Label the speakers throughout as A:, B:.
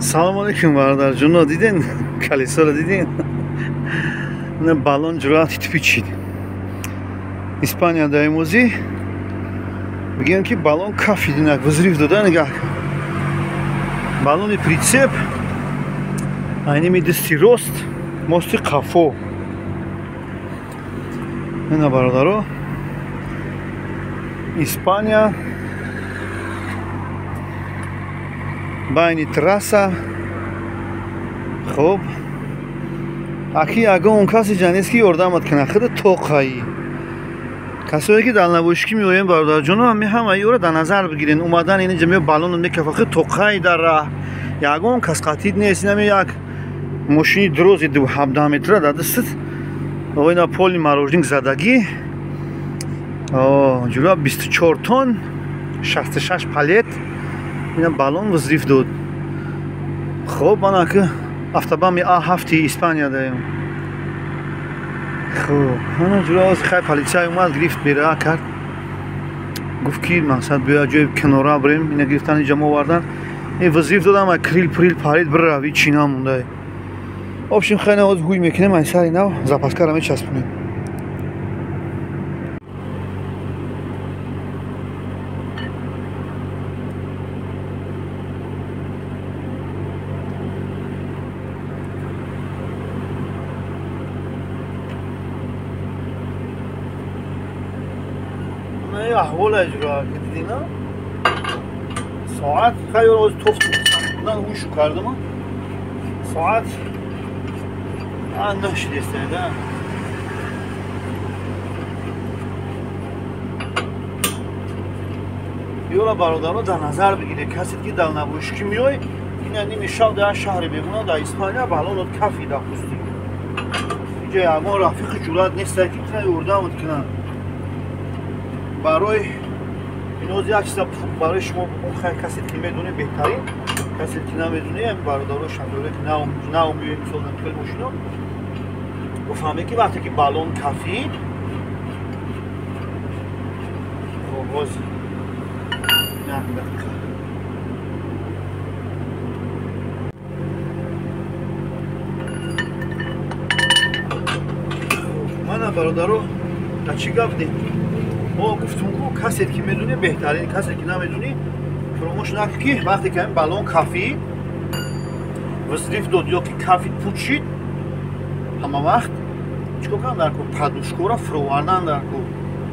A: Салом алейкум, бародар ҷуно, диден? Колесоро диден? На баллон ҷуръат типичид. Испания дар имрӯзӣ бигем ки баллон кафидинак взрыв дода нигаҳ. Баллони прицеп айними дасти рост мости қафо. Ина бародаро, Испания байни трасса. Хуб, аки ягон касе ҷанест ки ёрдамат кунад, худ тоқаӣ. Касое ки далнабошикӣ меоем, бародарҷоно, ҳами ҳама ёро дар назар бигирен. Омадан инҷа мео баллону мекафа, худ тоқаи дар раҳ. Ягон кас қатид нест. Инами як мошини дрози 17 метра дар дастат. Ина поли мороженик задагӣ. Ҷура 24 тонн, 66 палет. Ина баллон взрыв дод. Хуб, ана ки автобами А7 Испания даем. Хуб, ана ҷура хай полицай омад, гирифт, бера кард. Гуфт ки мақсад биё ҷои канора бирем. Ина гирифтан инҷа мо овардан. Ин взрыв додам, ай крил прил парид, бирави чӣ намондай. В общем, хай навоз гӯй мекунем, ай сари нав запаскара мечаспонем. Аҳвол аҷро ки дидина соат хайр оз тофт будан ҳушу кардам. Соат 9 шидеста. Ёра бародаро дар назар бигире, касе ки дар набошки меой, ина ними шаб дар шаҳри бегуна дар Испания баллонот кафи дар пусти. Инҷа ягон рафиқи ҷуръат нест ки кина ёрдамат кунад. Барои иноз як чиза барои шумо хай касе ки медонӣ беҳтарин, касе ки намедонӣ, бародаро шафёре ки нав меоем, мисол хеле мошино гуфтаме ки вақте ки баллон кафид, хоб боз як дақиқа. Мана бародаро дар чӣ гап дид? Мо гуфтум ку касе ки медонӣ беҳтарин, касе ки намедонӣ фаромӯш накун ки вақте ки ҳамин баллон кафид, взрыв дод ё ки кафид пучид, ҳама вақт чӣ кор кунам дар кор? Подушкаро фуровардан дар кор.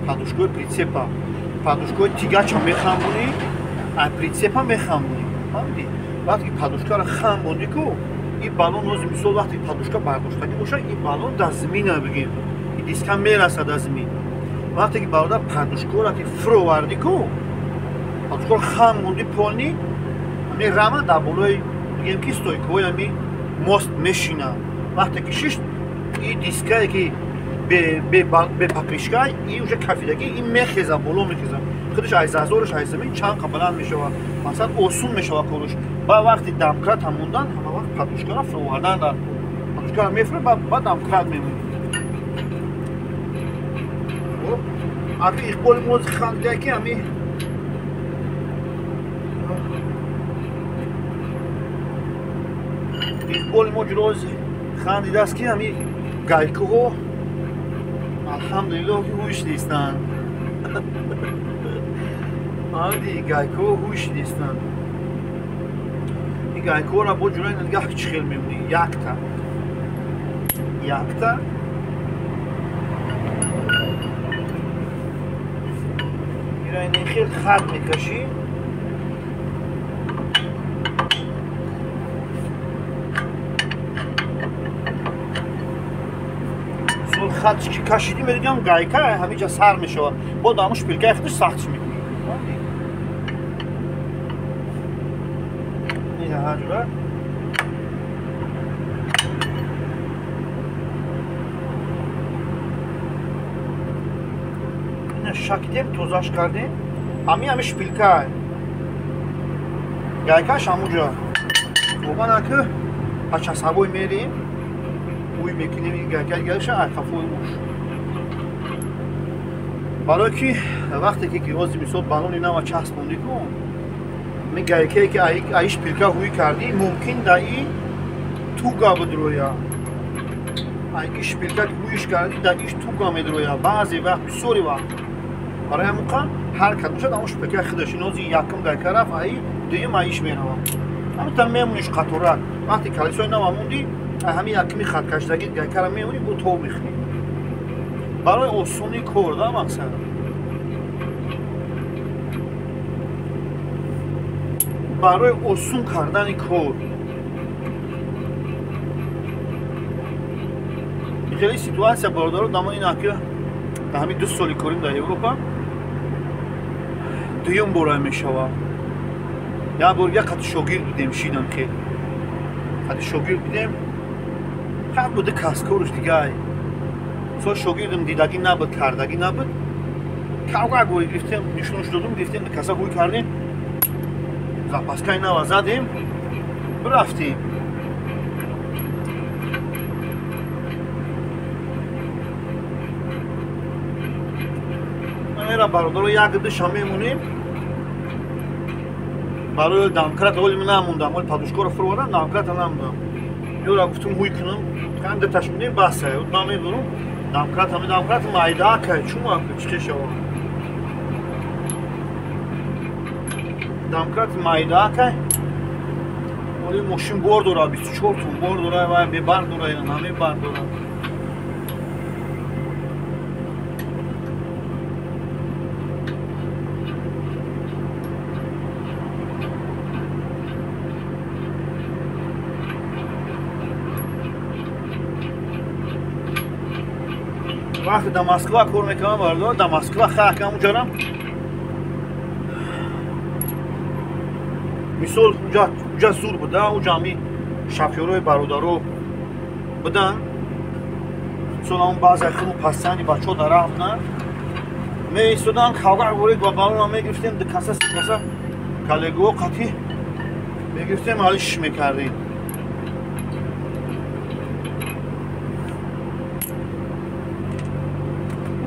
A: Подушкаи прицепа, подушкаи тигача мехамбонӣ, ай прицепа мехамбонӣ. Фаҳмидӣ? Вақте ки подушкаро хамбондӣ ку, ин баллон ози мисол вақте ки подушка бардоштагӣ бошад, ин баллон дар замина бигем, ин диска мерасад дар замин. Вақте ки бародар подушкаро ки фуровардӣ ку, подушкаро хамбондӣ полни, ҳамин рама дар болои бигем ки стойкаҳои ҳамин мост мешинад. Вақте ки шишт, ин дискае ки бе покрышка, ин уже кафидагӣ, ин мехеза, боло мехеза. Худаш аз зазораш аз замин чанд қа баланд мешавад. Масалан осон мешавад кораш. Ба вақти домкрат ҳам мондан, ҳама вақт подушкаро фуровардан дар кор. Подушкаро мефура, ба домкрат мемонӣ. Аки иқболи мо хандида ки ҳами иқболи мо ҷуроз хандидааст ки ҳами гайкаҳо алҳамдулиллоҳ ки ҳуш нестанд. Фаҳмидӣ? Гайкаҳо ҳуш нестанд. Ин гайкаҳоро бо ҷурои нигаҳ чӣ хел мемонӣ? Якта якта ин хел хат мекашӣ. Сол хат ки кашидӣ, мегӯям гайка ҳаминҷа сар мешавад. Бо даму шпилькаи худаш сахтш мекунӣ. Ина ҳаҷура. Ина шакидем, тозаш кардем. Ҳами ҳами шпилка. Гайкаш ҳамуҷа. Хоб ана ки пачасабой мерем, ӯй мекунем ин гайка дигараша ай қафои уш. Барои ки вақте ки ози мисол баллони нава часпондӣ ку, Ми гайкае ки аи шпилка ҳуй кардӣ, мумкин да и туга бидроя. Аи шпилка ки ҳуйш кардӣ, да иш туга медроя. Баъзе вақт, бисёри вақт. Барои ҳамон ҳар кадом шад, аммо шпилка худаш инози якум гайка рафт, аи дуюм аиш меравад. Ҳамин мемониш қаторак. Вақте колесои нава монди, ҳамин якуми хаткашидагӣ гайкара мемонӣ, бо тов мехӯрӣ. Барои осонии кор, да, мақсад. Барои осон кардани кор. Хеле ситуация бародаро, дамо ин аки дар ҳамин 2 соли корим дар Европа дуюм бора мешавад. Як бор як қати шогирд будем, шидам ки қати шогирд будем, ҳар буди каскоруш дигай. Со шогирдам дидагӣ набуд, кардагӣ набуд. Кавга гӯй гирифтем, нишонаш додум, гирифтем, каса гӯй кардем. Запаскаи нава задем, рафтем. Ера бародаро як душа мемонем. Барои домкрат оли намондам, оли подушкаро фурӯдам, домкрата намондам. Ёра гуфтум ҳуй кунам, кам диташ мудем басай. Ман мебурам, домкрата, домкрата майда кай, чума чӣ шава. Домкрат майда кай. Оли мошин бор дора, 24 тон бор дора, вай мебар дора, намебар дора. Вақте дар Москва кор мекардам, бародар, дар Москва хакам уҷарам. Мисол уҷа зур буда, уҷа ҳами шофёрои бародаро буданд. Мисол ҳамон баъзе хело пастани бачаҳо дар раҳ буданд. Меистодам, кавгар ворид ба балона мегирифтем, ду каса, се каса коллегаҳо қатӣ мегирифтем, алиш мекардем.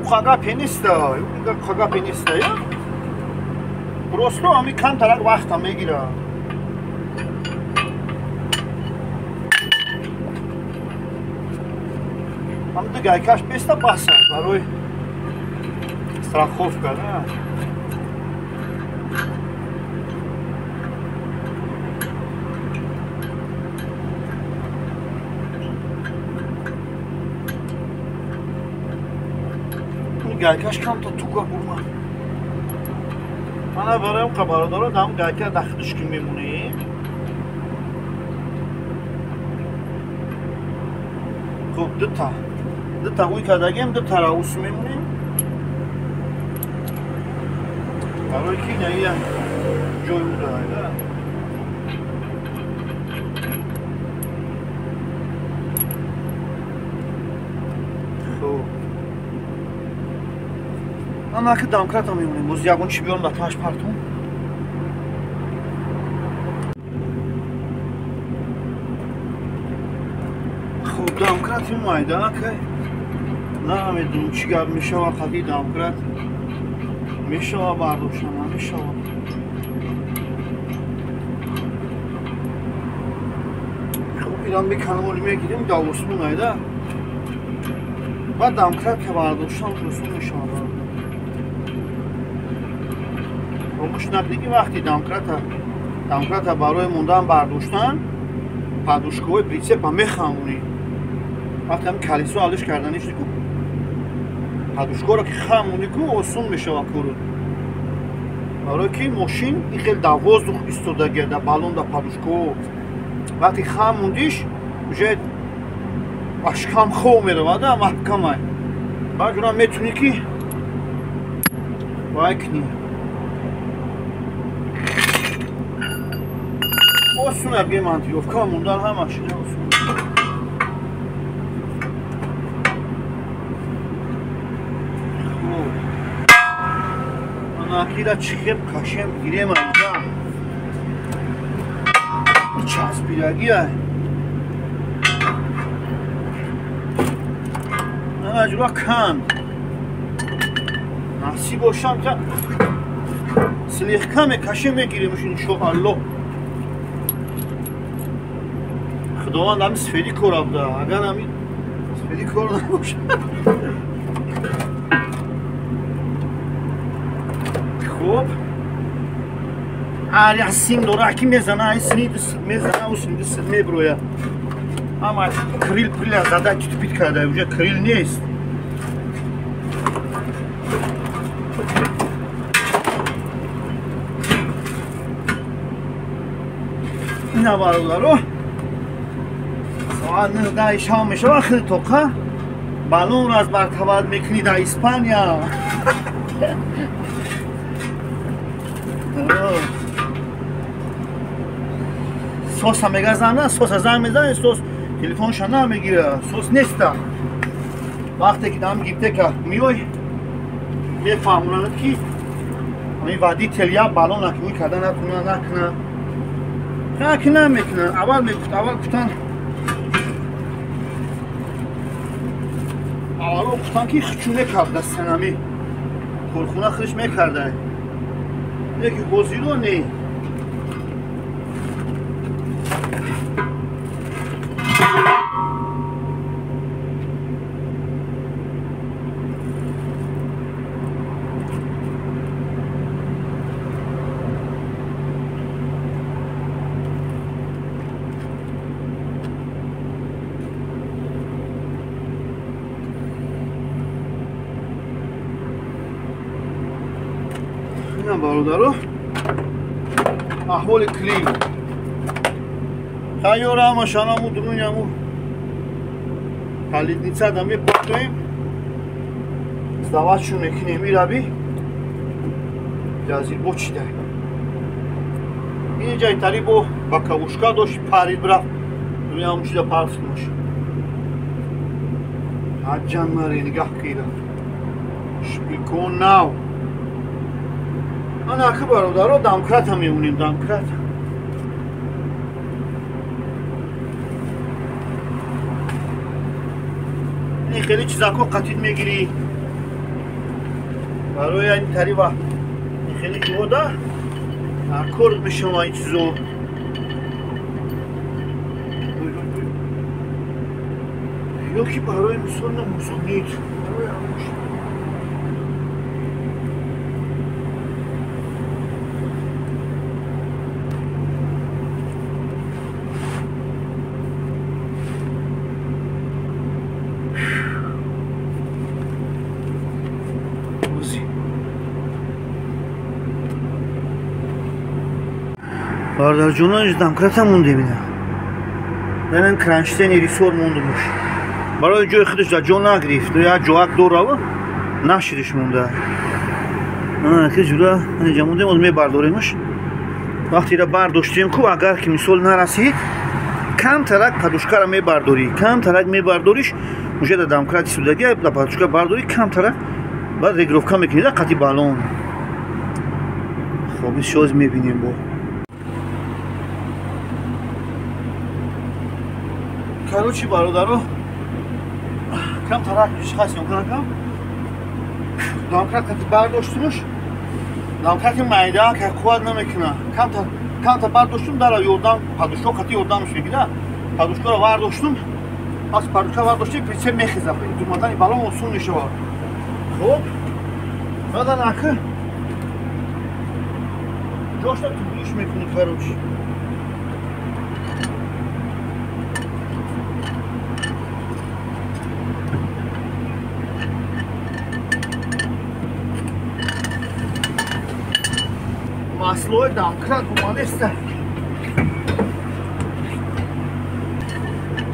A: Хага пениста, хага пениста, я? Просто ами камтарак вақта мегира. Ам ду гайкаш беста баса барои страховка, да? Гайкаш камта туга бурма. Мана бароям бародаро, дам гайка дахтиш ки мемонем. Хуб, дута. Дута ҳуй кардагем, дута раус мемонем. Барои ки ина ҷои ӯ да. Хуб. Ман аки домкрата мемонем, боз ягон чи биёрам дар тааш партум. Хуб, домкрати майда акай. Намедонам чӣ гап мешава, қади домкрат мешава бардошта, намешава. Хуб, инам меканам, оли мегирем, да осмон айда. Баъд домкрат ка бардоштам, осон мешава. Фаромӯш накунед ки вақти домкрата барои мондан бардоштан подушкаҳои прицепа мехамонӣ. Вақте ҳам колесо алиш карданиш ку подушкаро ки хамонӣ ку осон мешава кору. Барои ки мошин ин хел дар воздух истодагия, дар баллон, дар подушкаҳо. Вақте хамондиш уже ашкам хов меравад, маҳкамай. Баъд ҷуна метунӣ ки вай кунӣ. Осуна бемонтировка мондан ҳамаш осон. Хуб. Анакира чихеб кашем гирем айда. Часпидагия. Ана ҷура кан. Насиб бошам та Слегка мекашем, мегиремш, иншоалло. Худованд ҳами сифеди кора буда. Агар ҳами сифеди кор набошад. Хуб. Ҳар як сим дора ки мезана, ай сини мезана, у сини меброя. Ама крил прила зада тупит карда, уже крил нест. Ина бародаро, соат 9 шом мешава, хеле тоқа балонро аз бартавад мекунӣ дар Испания. Соса мегазана, соса занг мезане, сос телефонша намегира, сос неста. Вақте ки дам гиптека миёй, мефаҳмонанд ки ҳамин водитель я балон акӯй карда натуна, накуна. Ки намекунанд. Аввал мегуфт, аввал гуфтан, аввало гуфтан ки хичу мекарда санами корхона хиш мекарда. Леки ҳозиро не. Бародаро, аҳволи клин тайёра ҳамашанаму дуруняму калидница да мепартоем, сдаватшу мекунем. Ираби ҷазир бо чида ин ҷаи тари бо ба кавушка дошт, парид рафт, дуруняму чида парфтмош. Ҳаҷан маре нигаҳ кира шпикон нав. Ана аки бародаро, домкрата мемонем, домкрата. Ин хеле чизако қатид мегирӣ барои ин тарива, ин хеле ҷода кор мешава ин чизо. Ё ки барои мисол намусонид, барои ҳамош. Бародарҷонон, домкрата мондем ина. Нанам кронштейни ресор мондумуш. Барои ҷои худаш дар ҷо нагирифт. Як ҷоак дорава нашидиш монда. Ана ки ҷура инҷа мондем, оз мебардоремаш. Вақте ира бардоштем ку, агар ки мисол нарасид, камтарак подушкаро мебардорӣ, камтарак мебардориш, уже дар домкрати судагӣ дар подушка бардорӣ камтарак, баъд регировка мекунӣ дар қати балон. Хоб, ин мебинем бо. Короче, бародаро, камтарак ишхас ёнкунакам. Домкрат кати бардоштумуш, домкрати майда ка қувват намекуна. Камтар камтар бардоштум, дара ёрдам, подушка кати ёрдамш мегира. Подушкаро бардоштум, аз подушка бардоштем, прицеп мехеза. Думадани балон осон мешавад. Хоб, баъдан аки ҷошта тубулиш мекунӣ, короче. Маслои домкрат буманеста.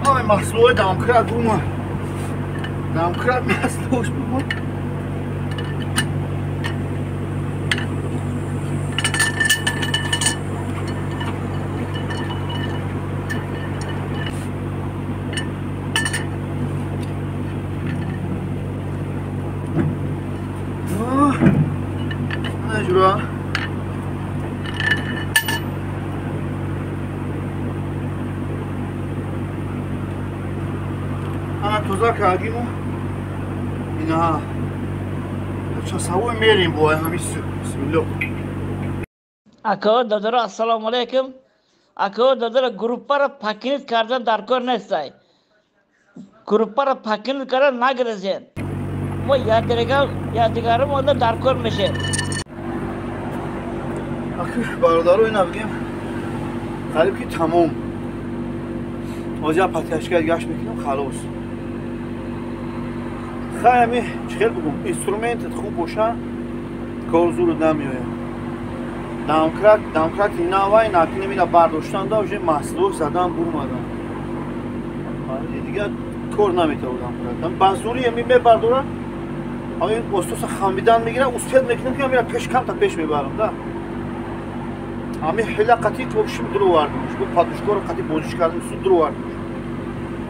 A: Ай, маслои домкрат бума. Домкрат маслош бума. Ана тоза кардиму ина часавой мерем бо ҳамин. Бисмилло.
B: Ако дадара, ассалому алайкум. Ако дадара, группаро покинуть кардан дар кор нестай. Группаро покинуть кардан нагирезен. Мо якдигарим онда дар кор мешем.
A: Бародаро, ина бигем, қариб ки тамом. Ҳозир як патяшка гашт мекунам, халос. Хай, ами чӣ хел бигум, инструментат хуб боша, кор зурд намеояд. Домкрат, домкрати навай накунем, ина бардоштан да уже масло задан бурмадам. Дигар кор наметавонам домкрат. Ба зурӣ ами мебардорам, ами остоса хамидан мегирам, успеть мекунам ки амира пеш камта пеш мебарам да. Ами ҳила қатӣ общем дуровардимш. Бу подушкаро қатӣ бозиш кардим, су дуровардимш.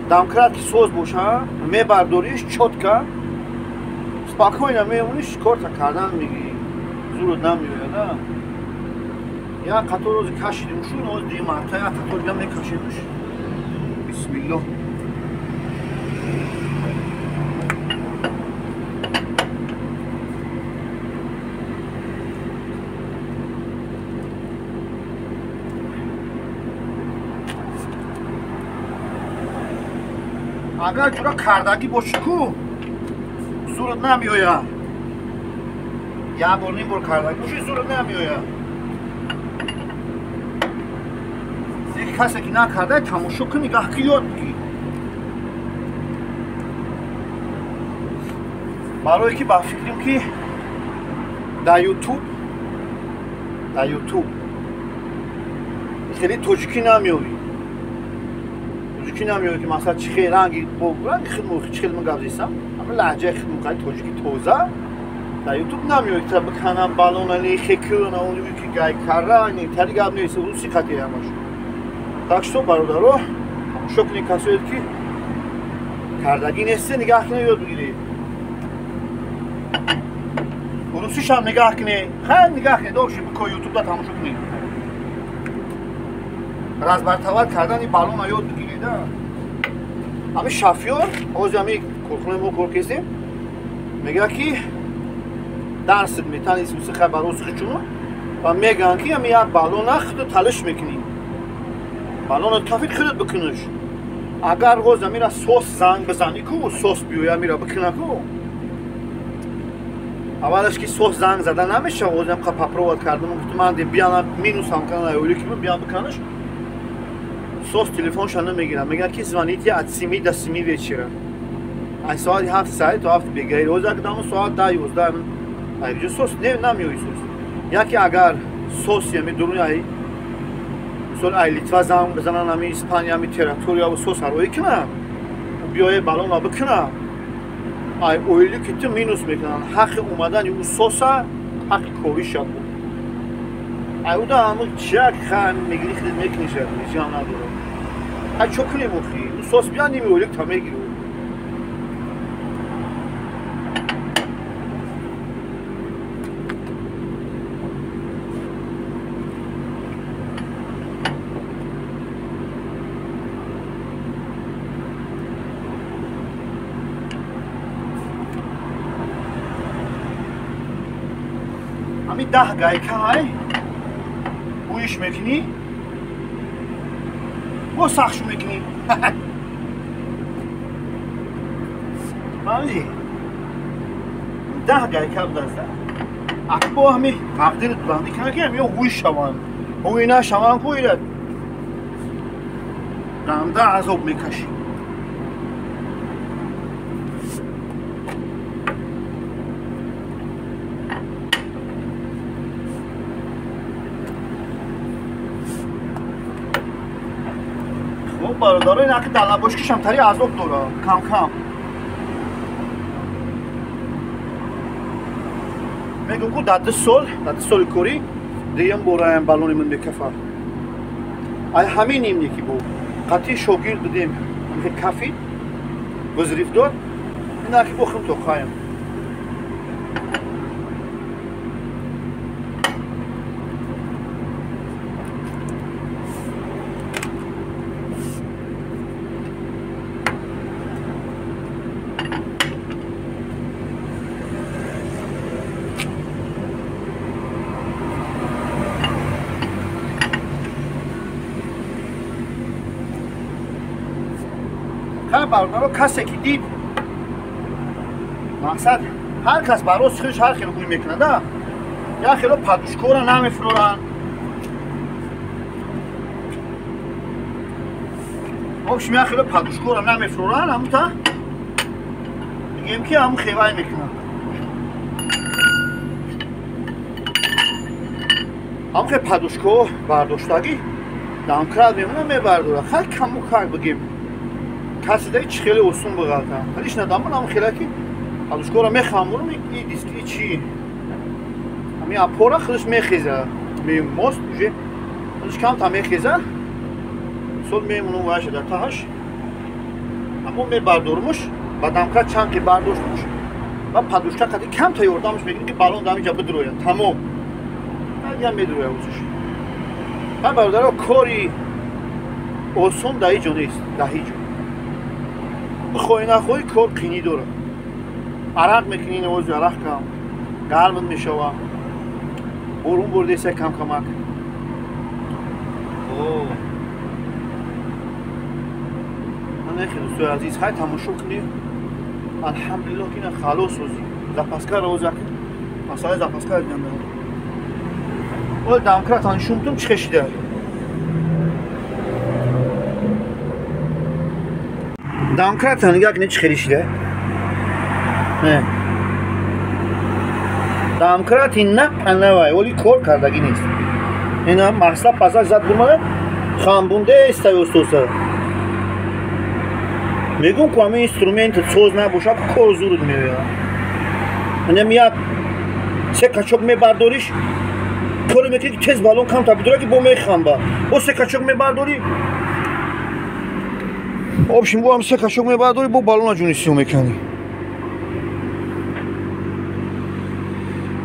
A: Домкрат ки соз боша, мебардориш чётко, спокойно мемониш, корта кардан мегирӣ. Зурд намеояд, да. Як қатор рози кашидим шу, ноз дигар марта як қатор дигар мекашидимш. Бисмиллоҳ. Агар ҷура кардагӣ бошӣ ку, зурд намеояд. Як бор, ним бор кардагӣ бошӣ, зурд намеояд. Як касе ки накарда, тамошо кун, нигаҳ ки, ёд бигир. Барое ки ба фикрам ки дар Ютуб хеле тоҷикӣ намеёвӣ. Тоҷикӣ намеёвӣ ки масалан чӣ хел ранги ранги хидму чӣ хел ман гап зистам, ама лаҳҷаи хидму қади тоҷикӣ тоза дар Ютуб намеёвӣ. Ки биканам балонали хекна ки гайкара тари гап нест, руси қати ҳамаш. Так что, бародаро, тамошо кунед, касоед ки кардагӣ несте, нигаҳ кунед, ёд бигиред. Русишам нигаҳ кунед, хайр, нигаҳ кунед, доши бико Ютубда тамошо кунед. Разбартовать кардани баллона ёд бигиред. Ами шофёр ҳозир ами корхонаи мо кор кесем, мегӯяд ки дарсит метан исуси хай бароси хичуну ва мегӯянд ки ами як баллона худо талиш мекунӣ, баллона кафит худат бикуниш. Агар ҳозир амира сос занг бизанӣ ку, сос биёя, амира бикуна ку, аввалаш ки сос занг зада намешава. Ҳозир ам попробовать кардам, гуфтам ман биянам минусам кана оли ки биям бикунаш, сос телефонша намегирам. Мегӯяд ки звоните от 7 до 7 вечера, аз соати 7 саҳари то 7 бегаҳи. Ҳозир акдамо соат 10, 11 айҷо сос намеои. Сос яке агар сос ями дуруни ай, мисол, ай Литва занг бизанан, ами Испания, ами территория сос ҳароӣ кунам, биёе баллона бикунам, ай оили ки ту минус мекунанд ҳаққи омадани ӯ соса, ҳаққи кориша буд. Ай уда ҳамн чак ха мегири, худат мекуниша, ҳеҷам надорад. Ай чо кунем охи, ӯ сос бия, ними ойлик та мегири. Ами 10 гайка ҳай бӯиш мекунӣ, бо сахшу мекунӣ. Фаҳмидӣ? 10 гайка будаста. Ак бо ҳами тақдират баландӣ кана ки ҳами ҳуй шаванд, ҳуй нашаванд ку, ира ганда азоб мекашӣ. Бародаро, ин аки далабошкишам тари азоб дора кам кам. Мегӯм ку, дар 2 сол, дар 2 соли корӣ дуюм бораям баллони ман мекафа. Ай ҳамин имне ки бу қатъи шогирд будем, кафид, взрыв дод. Ин аки бохим то хаям. Хай бародаро, касе ки дид, мақсад ҳар кас барои худаш ҳар хел гӯй мекунад, а? Як хело подушкора намефуроранд. Общем, як хело подушкора намефуроранд, ҳамута мегӯем ки ҳамун хевай мекунанд. Ҳамун хел подушко бардоштагӣ домкрат мемонад, мебардорад. Хай каму как бигем. Касе даи чӣ хеле осон биғалтам. Ҳалиш надамон ҳамун хела ки подушкора мехамонам, и диски чӣ? Ҳамин опора худаш мехеза. Мост уже худаш камта мехеза. Сол мемонам вайша дар таҳаш. Аммо мебардормуш, ба домкрат чанд ки бардоштмуш ва подушка қади камта ёрдамш мекунем ки балон дар инҷа бидрояд. Тамом. Я медрояд узш. Ҳа бародаро, кори осон дар ҳеҷ ҷо нест, дар ҳеҷ ҷо. Бихоҳӣ нахоҳӣ кор қинӣ дорад. Арақ мекунӣ, навози арақ кам, гармат мешавад. Борун бурдеса кам камак. Ман дӯстои азиз, ҳай тамошо кунед. Алҳамдулиллоҳ ки ина халос созӣ. Запаска розак. Масалаи запаска дидам. Ол домкрат нишон чӣ хешида. Домкрат нигоҳ кунед чӣ хеле шида. Домкрати на панавай, оли кор кардагӣ нест. Ина масла пасаш зад бурмада хамбунде истай устоса. Мегӯм ку ҳамин инструмент соз набошад, кор зурд меояд. Инам як се качок мебардориш, коре мекунӣ ки тез балон камтар бидора ки бо мехамба. Бо се качок мебардорӣ, общем, бо ҳам се качок мебардорӣ, бо балона ҷуни сиё мекунӣ.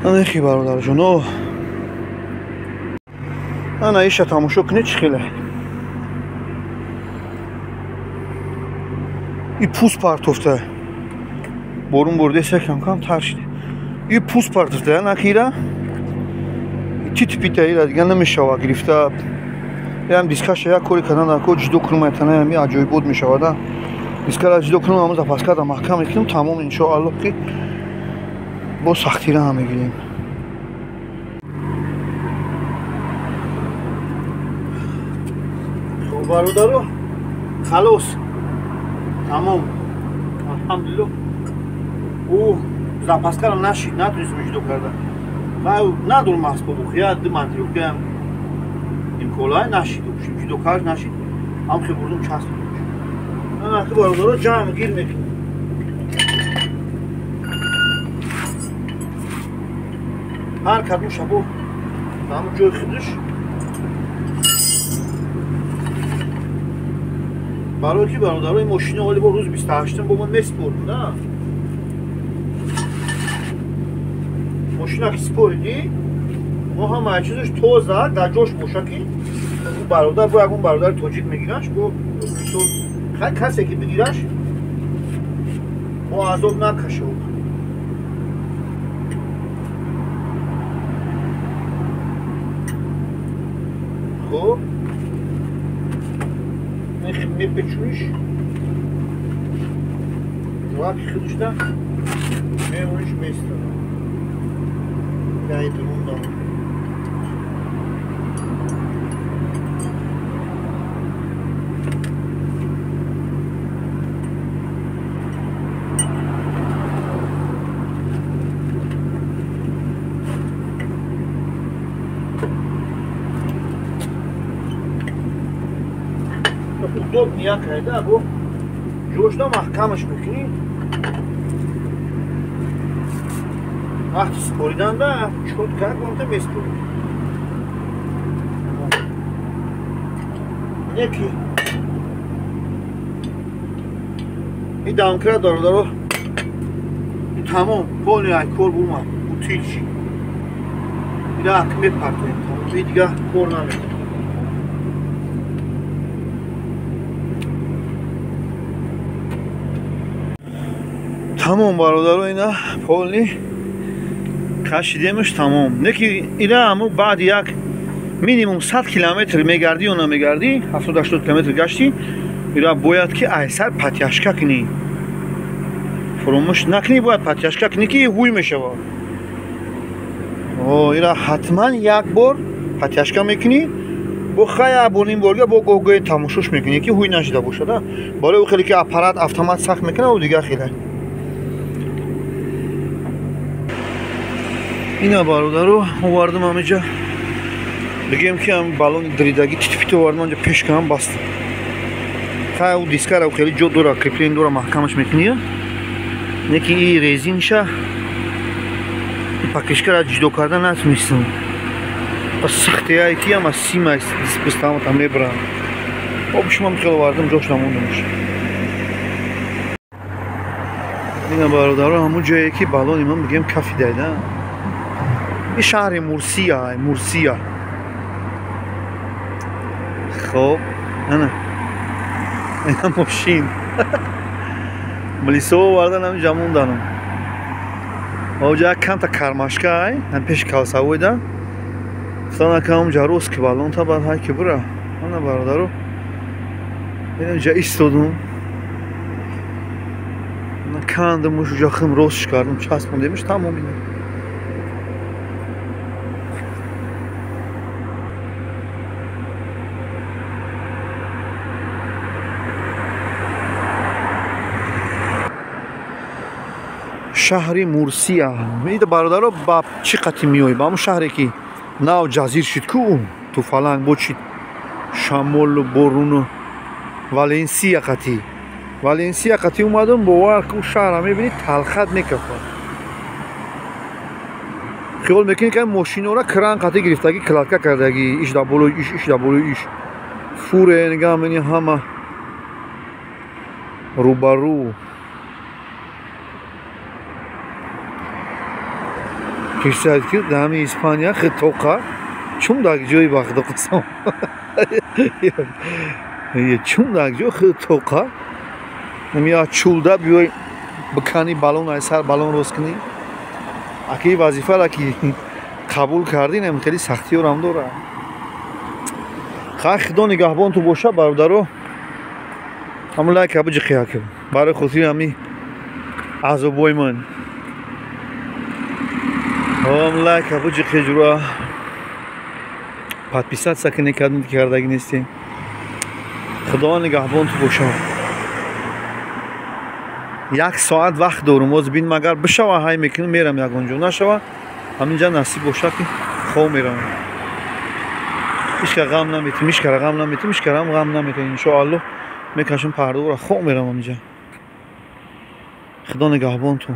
A: Анехи бародарҷоно, ана иша тамошо кунед чӣ хеле. И пӯст партофта. Борун бурдеса кам-кам тар шида. И пӯст партофта, накира. Тит-пита ира дига намешава гирифта. Ям дискаша як кори кардан дар кор ҷудо кунум, айтана ами аҷоибот мешавада. Дискара ҷудо кунум, ҳамон запаскада маҳкам мекунем, тамом иншоаллоҳ ки бо сахтира ҳам мегирем. Хоб бародаро, халос. Тамом. Алҳамдулиллоҳ. Ӯ запаскара нашид, натунистем ҷудо карда. Надорум асбобу хия, ду мантиёкиам имколай нашид, ҷудо кард нашид. Ҳам хе бурдум часпидум. Ана ки бародаро ҷамъ гир мекунем. Ҳар кадом шабо ҳамон ҷои худаш барои ки бародарои мошина оли бо рӯзи 28 бо ман меспордум, на? Мошина ки споридӣ, мо ҳамаи чизаш тоза дар ҷош боша ки бародар бо ягон бародари тоҷик мегираш, бо хай касе ки бигираш, мо азоб накашем. Хоб мепечуниш, ҷоаки худашда мемониш местада. Яйдурунда. Удобно якайда, бо ҷошда маҳкамаш мекунӣ. Вақти спориданда чётко гонта меспорӣ. Неки и домкрат бародаро, тамом полный ай кор бумад, утил шид. Ира ак мепартоем, тамом, и дига кор намекунем. Тамом бародаро, ина полный кашидемш тамом. Неки ира ҳаму баъди як минимум 100 километр мегардӣ ё намегардӣ, 70-80 километр гаштӣ, Ира бояд ки айсар патяшка кунӣ. Фуромӯш накунӣ, бояд патяшка кунӣ ки ҳуй мешавад. Ира ҳатман як бор патяшка мекунӣ, бо хая бо ним борга бо гоҳ-гоҳе тамошош мекунӣ ки ҳуй нашида бошад. Барои ӯ хеле ки аппарат автомат сахт мекунад, ӯ дигар хеле. Ина бародаро овардам ҳамиҷа. Бигем ки ҳам баллони дридагӣ титпит овардам анҷа пеш кардам бастам. Хай ӯ дискара хеле ҷо дора, крепление дора, маҳкамаш мекунӣ. Не ки и резинша пакишкара ҷудо карда натунистам. Пас сахтияе ки ама сима диспистамата мебарам. Об шумам хеле овардам, ҷош намондамш. Ина бародаро ҳамун ҷое ки баллони ман бигем кафидайда. Ин шаҳри Мурсия, Мурсия. Хоб, ана. Ина мошин. Милисо овардан ҳаминҷа монданам. Оҷа як камта кармашка ай, ҳам пеши калсавойда. Гуфтам акам ҳамҷа рост ки баллонта баъд ҳай ки бура. Ана бародаро. Инҷа истодум. Кандамуш уҷа хим ростш кардам, часпондемш тамом ина. Шаҳри Мурсия. Ида бародаро ба чӣ қати меоӣ? Ба ҳамун шаҳре ки нав ҷазир шуд ку, туфаланг бо чи шамолу боруну Валенсия қати. Валенсия қати омадам, бовар ку шаҳра мебинӣ талхат мекафад. Хиёл мекунӣ ки мошинора кран қати гирифтагӣ, кладка кардагӣ, иш дар болои иш, иш дар болои иш. Фуре нигаҳ мени ҳама рӯбарӯ. Кишсад ки дар ҳамин Испания хитоқа чун дар ҷои ба худо қасам. Чун дар ҷо хитоқа я чулда биёй бикани баллон ай сар баллон рост кунӣ. Аки вазифара ки қабул кардӣ, нем хеле сахтиёрам дора. Хай худо нигаҳбон ту боша бародаро. Ҳамун лайка биҷиқи якм. Барои хотири ҳамин азобои ман. Ҳам лайка биҷиқи ҷура. Подписаться кунӣ кардем ки кардагӣ нестем. Худо нигаҳбон ту боша. Як соат вақт дорум, боз бинам агар бишава ҳай мекунам, мерам ягон ҷо, нашава ҳаминҷа насиб боша ки хоб меравам. Ҳичка ғам наметим, ҳичкара ғам наметим, ҳичкарам ғам наметим. Иншоаллоҳ мекашам пардора, хоб меравам ҳаминҷа. Худо нигаҳбон ту.